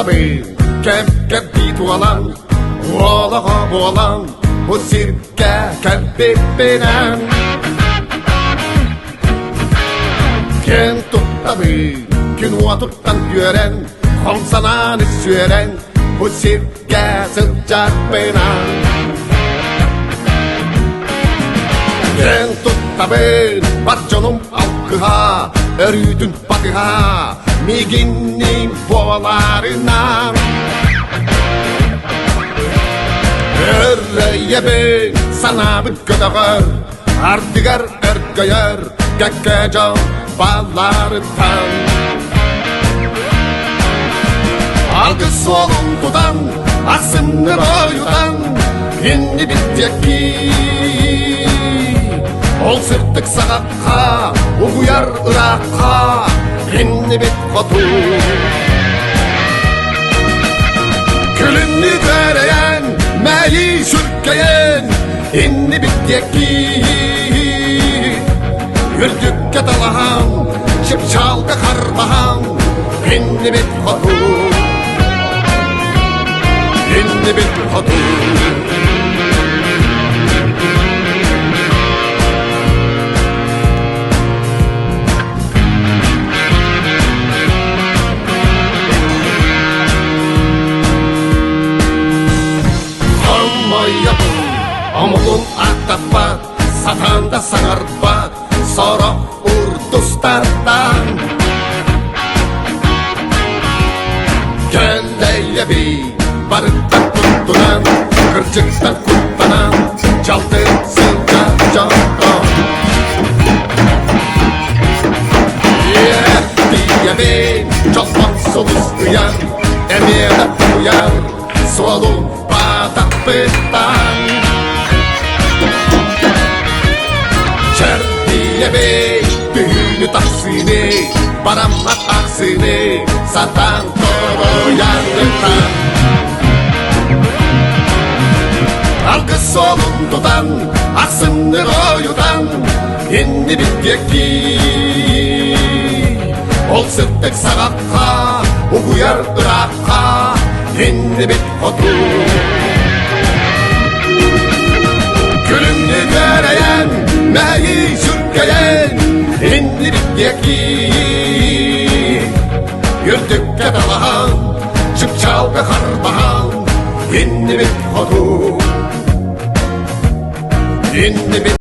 туттабын, кэм-кэрдии туолан, уолаҕа буолан, бу сиргэ кэлбиппинэн. Кэн туттабын, күн уотуттан үөрэн, хом санааны сүөрэн, бу сиргэ сылдьарбынан. Кэн туттабын, бар дьонум алгыһа, өрүүтүн батыһа, миигинниин буоларынан. Өрөйөбүн, санаабыт көтөҕөр, ардыгар өргөйөр, кэккэ дьон балларыттан. Алгыс суолун тутан, ахсынныр ойутан, иннибит диэки. Ол сырдык саҕахха, угуйар ыраахха, иннибит хоту. Күлүннү күөрэйэн, мэйии сүргэйэн, иннибит диэки. Үрдүккэ талаһан, чыпчаалга харбаһан, иннибит хоту. Иннибит хоту. Хомойобун, омугун аттаппат, сатаан да саҥарбат, сорох урдустартан. Кэллэйэби барыттан туттунан, кырдьыктан куттанан, чалты сылдьа дьонтон. Тиийэбин, чолбон сулус ыйан, эмиэ да туйар, суолу баатаппыттан. Чэрдийэбин, түһүүнү тахсыыны, бараммат ахсыыны, сатаан торуйарыттан. Алгыс суолун тутан, ахсынныр ойутан, иннибит диэки. Ол сырдык саҕахха, угуйар ыраахха, иннибит хоту. Күлүмнү күөрэйэн, мэйии сүргэйэн, иннибит диэки. Үрдүккэ талаһан, чыпчаалга харбаһан, иннибит хоту. Иннибит.